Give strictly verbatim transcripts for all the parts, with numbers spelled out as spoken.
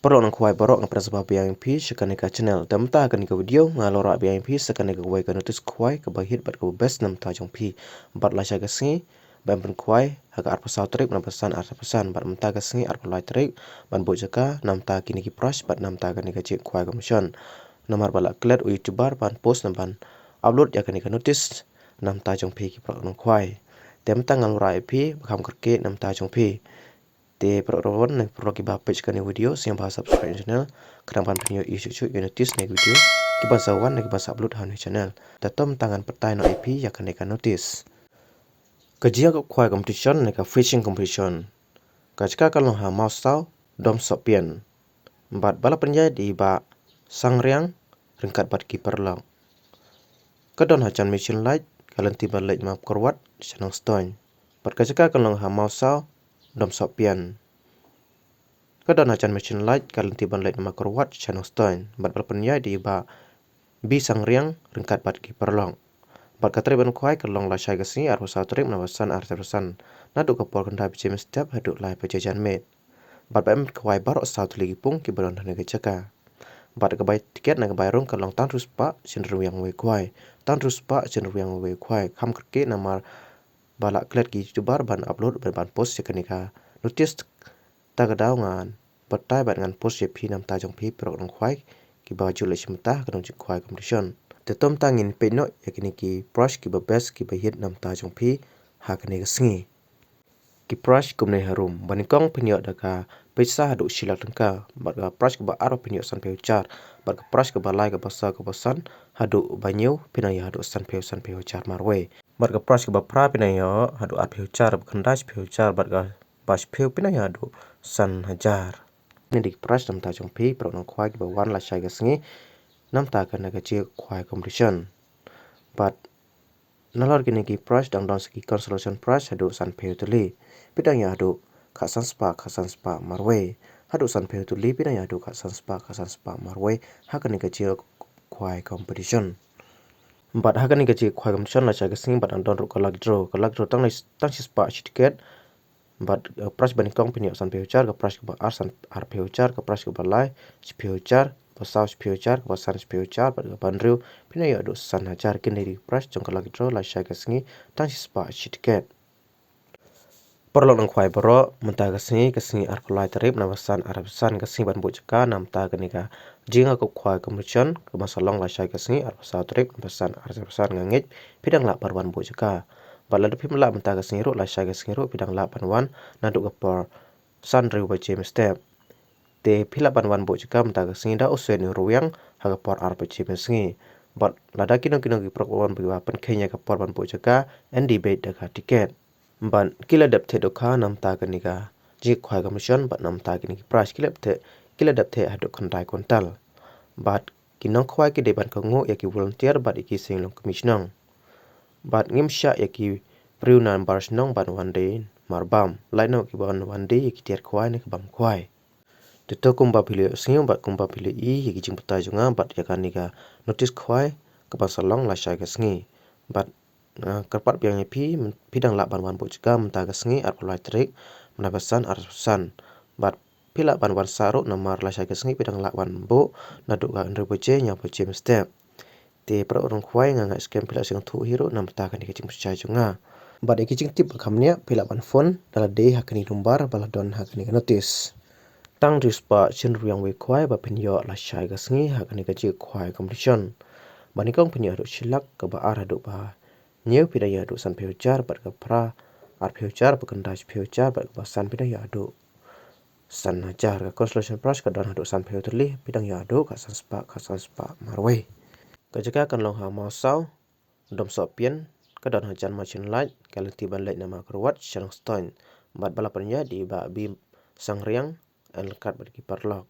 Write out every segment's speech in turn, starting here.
Paralok nongkhwai baroh, nga pdiang sngewbha biang ïa phi sha kane ka channel. Te mynta kane ka video nga la rah biang ïa phi sha kane kawei ka notice khwai kaba hit bad kaba best namar jong phi. Bad lashai ka sngi ba ym pynkhwai ha ka arphew saw tarik na u bnai ba san arphew san, bad mynta ka sngi arphew lai tarik ban buh jaka namar kine ki prize bad namar kane ka jingkhwai competition. Namar ba la klet u YouTuber ban post ne ban upload ïa kane ka notice namar jong phi ki paralok nongkhwai. Te mynta ngan rah ïa phi ba kham kyrkieh namar jong phi. Te paralok, ne paralok kiba peit kane video, sngewbha subscribe channel, khnang ban pynïoh ïa shuh shuh ïa notice ne video kiba sa wan ne kiba sa upload ha ne channel. Te to mynta ngan batai noh ïa phi ïa kane ka notice. Ka jingïakob khwai competition ne ka fishing competition. Ka jaka ka long ha Mawsaw, Domsohpian. Bad ba la pynïaid da i Bah Sangriang ryngkat bad ki paralok. Ka don ha Jan Mission Light, ka lynti ban leit na Mawkyrwat sha Nongstoiñ. Bad ka jaka ka long ha Mawsaw, Domsohpian. Ka don ha Jan Mission Light, ka lynti ban leit na Mawkyrwat sha Nongstoiñ. Bad ba la pynïaid da i Bah B Sangriang ryngkat bad ki paralok. Bad ka tarik ban khwai ka long lashai ka sngi arphew saw tarik na u bnai ba san arphew san, naduh ka por khyndai baje mynstep haduh lai baje janmiet. Bad ba ym khwai baroh saw tylli ki pung kiba don ha kane ka jaka. Bad ka bai tiket ne ka bai rung ka long tang hynriew spah shiphew ïa uwei u khwai. Tang hynriew spah shiphew ïa uwei u khwai. Kham kyrkieh namar ba la klet ki YouTuber ban upload bad ban post ïa kane ka notice. Ta ka daw ngan batai bad ngan post ïa phi namar jong phi paralok nongkhwai kiba ju leit shim bynta ha kane ka jingkhwai competition. Te to mynta ngin peit noh ïa kine ki prize kiba best kiba hit namar jong phi ha kane ka sngi. Ki prize kumne harum. Ba nyngkong phin ïoh da ka pisa haduh shi lak tyngka. Bad ka prize kaba ar phin ïoh sanphew hajar. Bad ka prize kaba lai, kaba saw, kaba san haduh ba hynñiew phin ïoh haduh sanphew, sanphew hajar marwei. Bad ka prize kaba phra phin ïoh haduh arphew hajar, ba khyndai shiphew hajar, bad kaba shiphew phin ïoh haduh san hajar. Kine dei ki prize namar jong phi paralok nongkhwai kiba wan lashai ka sngi namar kane ka jingkhwai competition. Bad nalor kine ki prize dang don sa ki consolation prize haduh sanphew tylli. Phi dang ïoh haduh khatsan spah, khatsan spah marwei. Haduh sanphew tylli phi dang ïoh haduh khatsan spah, khatsan spah marwei ha kane ka jingkhwai competition. Bad ha kane ka jingkhwai competition lashai ka sngi bad dang don ruh ka lucky draw. Ka lucky draw tang, tang shi spah shi tiket. Bad, eh, prize ba nyngkong phin ïoh sanphew hajar, ka prize kaba ar san, arphew hajar, ka prize kaba lai shiphew hajar, kaba saw shiphew hajar, kaba san shiphew hajar, bad kaba hynriew phin ïoh haduh san hajar. Kine dei ki prize jong ka lucky draw lashai ka sngi tang shi spah shi tiket. Paralok nongkhwai baroh, mynta ka sngi, ka sngi arphew lai tarik na u bnai ba san arphew san, ka sngi ban buh jaka namar kane ka jingïakob khwai competition kaba sa long lashai ka sngi arphew saw tarik na u bnai ba san arphew san. Nga ngeit phi dang lah ban wan buh jaka. Bad lada phim lah mynta ka sngi ruh, lashai ka sngi ruh phi dang lah ban wan naduh ka por san hynriew baje mynstep. Te phi lah ban wan buh jaka mynta ka sngi da u sien u rwiang ha ka por ar baje mynsngi. Bad lada kino kino ki paralok ba wan ba pynkheiñ ïa ka por ban buh jaka, yn debit da ka tiket. Bad ki la dep theh dohkha namar kane ka jingkhwai competition bad namar kine ki prize, ki la dep theh, ki la dep theh haduh khyndai kwintal. Bad ki nongkhwai ki dei ban kohnguh ïa ki volunteer bad ïa ki seng longkmie shnong. Bad ngim shah ïa ki briew na bar shnong ban wan die marbam. Lait noh ki ban wan die ïa ki tiar khwai ne ki bam khwai. Te to kumba phi la ïohsngew bad kumba phi la i ïa ki jingbatai jong nga bad ïa kane ka notice khwai kaba sa long lashai ka sngi. Bad, ah, kyrpad biang ïa phi, phi dang lah ban wan buh jaka mynta ka sngi arphew lai tarik na u bnai ba san arphew san. Bad phi lah ban wan sah ruh namar lashai ka sngi phi dang lah ban buh naduh ka hynriew baje, hynñiew baje mynstep. Te paralok nongkhwai, nga ngeit skhem phi la sngewthuh hi ruh namar kane ka jingpynshai jong nga. Bad ïa ki jingtip ba kham bniah phi lah ban phone da lade ha kane ka number ba la don ha kane ka notice. Tang hynriew spah shiphew ïa uwei u khwai ba phin ïoh lashai ka sngi ha kane ka jingkhwai competition. Ba nyngkong phin ïoh haduh shi lak, kaba ar haduh ba hynñiew phin ïoh haduh sanphew hajar, bad ka phra arphew hajar, ba khyndai shiphew hajar, bad kaba san phin ïoh haduh san hajar. Ka consolation prize ka don haduh sanphew tylli, phi dang ïoh haduh khatsan spah, khatsan spah marwei. Ka jaka kan long ha Mawsaw, Domsohpian, ka don ha Jan Mission Light, ka lynti ban leit na Mawkyrwat sha Nongstoiñ. Bad ba la pynïaid da i Bah B Sangriang ryngkat bad ki paralok.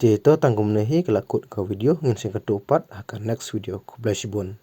Te to tang kumne hi ka la kut ka video, ngin sa ïakynduh pat ha ka next video. Khublei shibun.